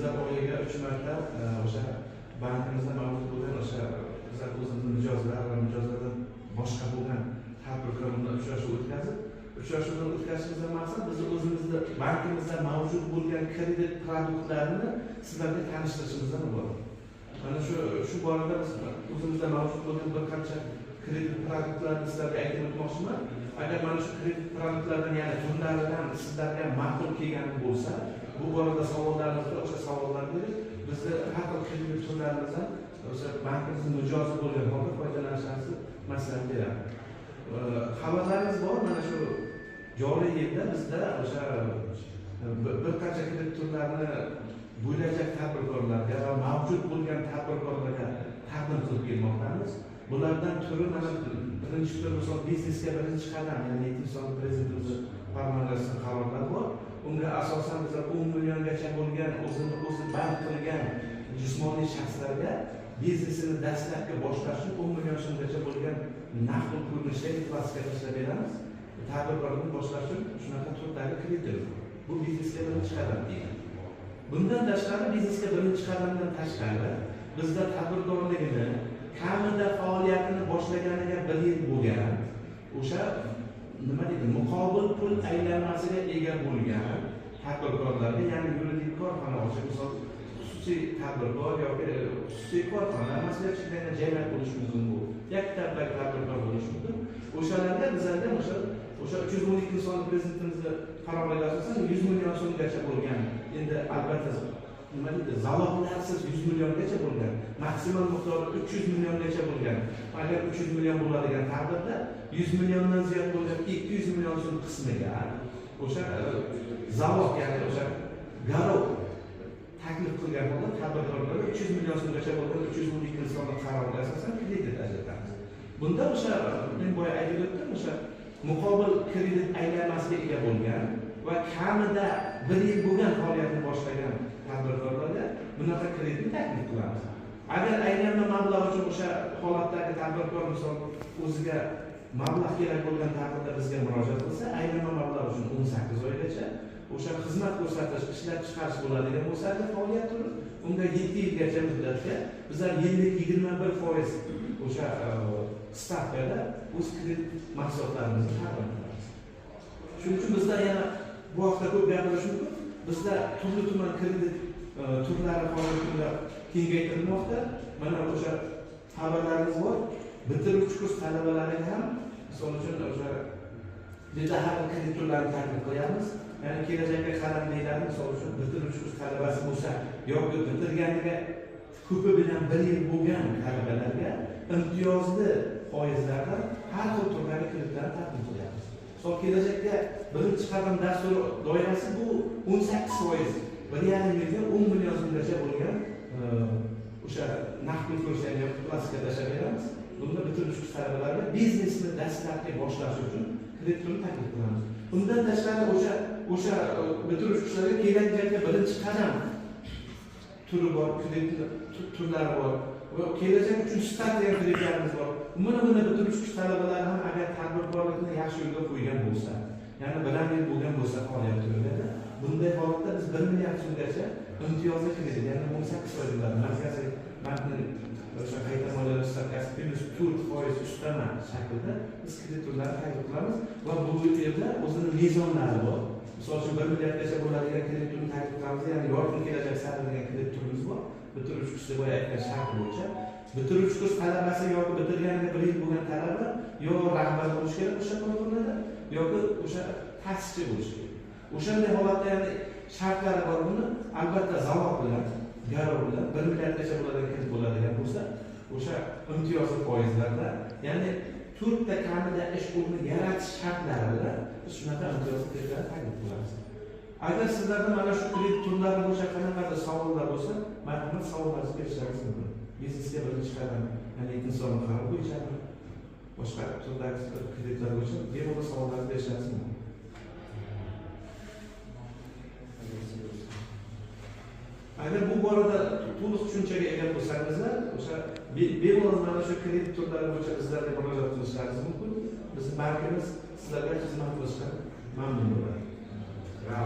Bizlar oyiga 3 marta o'sha bankimizda mavjud bo'lgan o'sha bizlar o'zimizni mijozlar va mijozlardan boshqa bo'lgan tadbirkorlar bilan uchrashuv o'tkazib, uchrashuvdan o'tkazishimizdan maqsad bizni o'zimizda bankimizda mavjud bo'lgan kredit produktlarini sizlarga tanishtirishimizdan iborat. Mana shu borada biz o'zimizda mavjud bo'lgan bir qancha kredit produktlarini sizlarga aytib o'tmoqchiman. Agar mana shu kredit produktlaridan, ya'ni turlaridan sizlarga ma'qul kelgan bo'lsa, bu borada savollaringizga o'sha savollar berib, bizni har xil kredit turlarimizdan o'sha bankimizni mijozi bo'lgan holda foydalanishingizni maslahat beraman. Xabarlaringiz bor, mana shu joriy yilda bizda o'sha bir qancha kredit turlarini bo'lajak tadbirkorlarga va mavjud bo'lgan tadbirkorlarga taqdim qilib kelmoqdamiz. Bulardan turi mana birinchi tur, misol biznesga birinchi qadam, ya'ni 7 sonli prezidentimizni farmonlari qarorlari bor. Unga asosan bizlar 10 milliongacha bo'lgan o'zini o'zi band qilgan jismoniy shaxslarga biznesini dastlabki boshlash uchun 10 million so'mgacha bo'lgan naqd pul ko'rinishidagi plastikka tashlab beramiz. Tadbirkorlikni boshlash uchun shunaqa turdagi kredit. Bu biznesga birinchi qadam deyiladi. Bundan tashqari, biznesga birinchi qadamdan tashqari bizda tadbirkorligini kamida faoliyatini boshlaganiga 1 yil bo'lgan, o'sha nima deydi, muqobil pul aylanmasiga ega bo'lgan tadbirkorlarga, ya'ni yuridik korxona ochib, misol xususiy tadbirkor yoki xususiy korxona, masalan, cheklangan jamiyat bo'lishi mumkin, bu yakkatak tadbirkor bo'lishi mumkin. O'shalarga bizlarga o'sha 312 sonli prezidentimizni qaroriga asosan 100 million so'mgacha bo'lgan, endi albatta nima deydi, zaloglarsiz 100 milliongacha bo'lgan, maksimal miqdori 300 milliongacha bo'lgan. Agar 300 million bo'ladigan taqdirda 100 milliondan ziyod bo'lgan 200 million so'm qismiga o'sha zalog, ya'ni o'sha garov taklif qilgan holda tadbirkorlarga 300 million so'mgacha bo'lgan 312 sonli qarorga asosan kredit ajratamiz. Bunda o'sha men boya aytib o'tdim, o'sha muqobil kredit aylanmasiga ega bo'lgan va kamida 1 yil bo'lgan faoliyatini boshlagan tadbirkorlarga bunaqa kreditni taklif qilamiz. Agar aylanma mablag' uchun o'sha holatdagi tadbirkor misol o'ziga mablag' kerak bo'lgan taqdirda bizga murojaat qilsa, aylanma mablag' uchun 18 oygacha o'sha xizmat ko'rsatish, ishlab chiqarish bo'ladigan bo'lsa, faoliyat turi unga 7 yilgacha muddatga bizlar yillik 21% o'sha stavkada o'z kredit mahsulotlarimizni taqdim qilamiz. Shuning uchun bizda yana bu haqda ko'p gapirish mumkin. Bizda turli tuman kredit turlari hozirgi kunda kengaytirilmoqda. Mana o'sha xabarlarimiz bor. Bitiruvchi kurs talabalariga ham misol uchun o'sha juda har xil kredit turlarini taklif qilyapmiz. Ya'ni kelajakka qadam deyiladi. Misol uchun bitiruvchi kurs talabasi bo'lsa yoki bitirganiga ko'pi bilan 1 yil bo'lgan talabalarga imtiyozli foizlardan har xil turdagi kreditlarni taqdim qilyapmiz. Misol kelajakka birinchi qadam dasturi doirasi bu 18%, 1,5 million 10 million so'mgacha bo'lgan o'sha naqd pul ko'rsatgan yoki plastikka tashlab beramiz. Bunda bitiruvchi kurs talabalarga biznesni dastlabki boshlash uchun kredit turini taklif qilamiz. Undan tashqari o'sha bitiruvchi kurslarga kelajakka birinchi qadam turi bor, kredit turlari bor va kelajak uchun start degan kreditlarimiz bor. Mana bunda bitiruvchi kurs talabalari ham agar tadbirkorlikni yaxshi yo'lga qo'ygan bo'lsa, ya'ni 1 yil bo'lgan bo'lsa faoliyat turida, bunday holatda biz 1 milliard so'mgacha imtiyozli kredit, ya'ni 18% bo'ladi. Markaziy bankning o'sha qayta moliyalash stavkasi plus 4% ustama shaklida biz kredit turlarini taklif qilamiz va bu yerda o'zini mezonlari bor. Misol uchun 1 milliardgacha bo'ladigan kredit turini taklif qilamiz, ya'ni yorqin kelajak sari degan kredit turimiz bor. Bitiruvchi kursda boya aytgan sharti bo'yicha bitiruvchi kurs talabasi yoki bitirganiga 1 yil bo'lgan talaba yo rahbar bo'lishi kerak o'sha korxonada yoki o'sha ta'sischi bo'lishi kerak. O'shanday holatda, ya'ni shartlari bor, buni albatta zalog bilan, garov bilan 1 milliardgacha bo'ladigan kredit bo'ladigan bo'lsa, o'sha imtiyozli foizlarda, ya'ni 4 ta kamida ish o'rni yaratish shartlari bilan biz shunaqa imtiyozli kreditlarni taklif qilamiz. Agar sizlarda mana shu kredit turlari bo'yicha qanaqadir savollar bo'lsa, marhamat, savollaringizni berishingiz mumkin. Biznesga birinchi qadam, ya'ni insonning qarori bo'yicha, boshqa turdagi kreditlar bo'yicha bemalol savollarni berishingiz mumkin. Agar bu borada to'liq tushunchaga ega bo'lsangizlar, o'sha bemalol mana shu kredit turlari bo'yicha bizlarga murojaat qilishingiz mumkin. Bizning bankimiz sizlarga xizmat qilishdan mamnun bo'ladi.